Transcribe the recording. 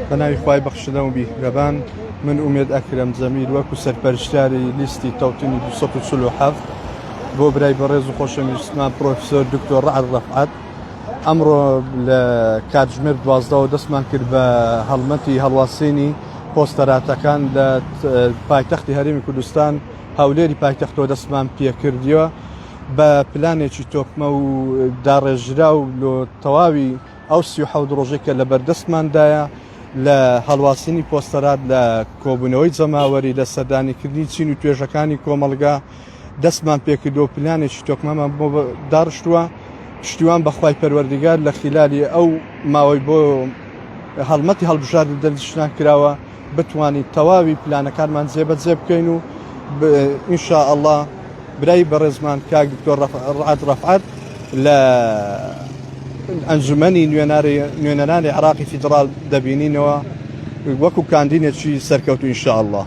بە ناوی خوای بەخشندە و میهرەبان، من ئومێد ئەکرەم جەمیل وەکو سەرپەرشتیاری لیستی تەوتینی 247 بۆ برای بەڕێز و خۆشەویستمان پرۆفیسۆر دکتۆر ڕەعد ڕەفعەت ئەمڕۆ لە کاتژمێر دوازدەوە دەستمان کرد بە هەڵمەتی هەڵواسینی پۆستەراتەکان لە پایتەختی هەرێمی کوردستان هەولێری پایتەختەوە دەستمان پێکردیوە بە پلانێکی تۆکمە و داڕێژراو لۆ تەواوی ئەو 37 ڕۆژەی کە لە بەردەستماندایە لە هەڵواسینی پۆستەرات لە کۆبوونەوەی جەماوەری لە سەردانیکردنی چین و توێژەکانی کۆمەڵگا دەستمان پێکردو پلانێکی تۆکمەمان بۆ داڕشتووە پشتیوان بەخوای پەروەردیگار لە خیلالی ئەو ماوەی بۆ هەڵمەتی هەڵبژاردن دەستنیشان کراوە بتوانین تەواوی پلانەکانمان جێبەجێ بکەین و إن شاء الله برای بەڕێزمان کاک دکتۆر ڕەعد ڕەفعەت لە ئەنجومەنی نوێنەرانی عراقی فیدراڵ دەبینینەوە وەکو کاندینێکی سەرکەوتو إن شاء الله.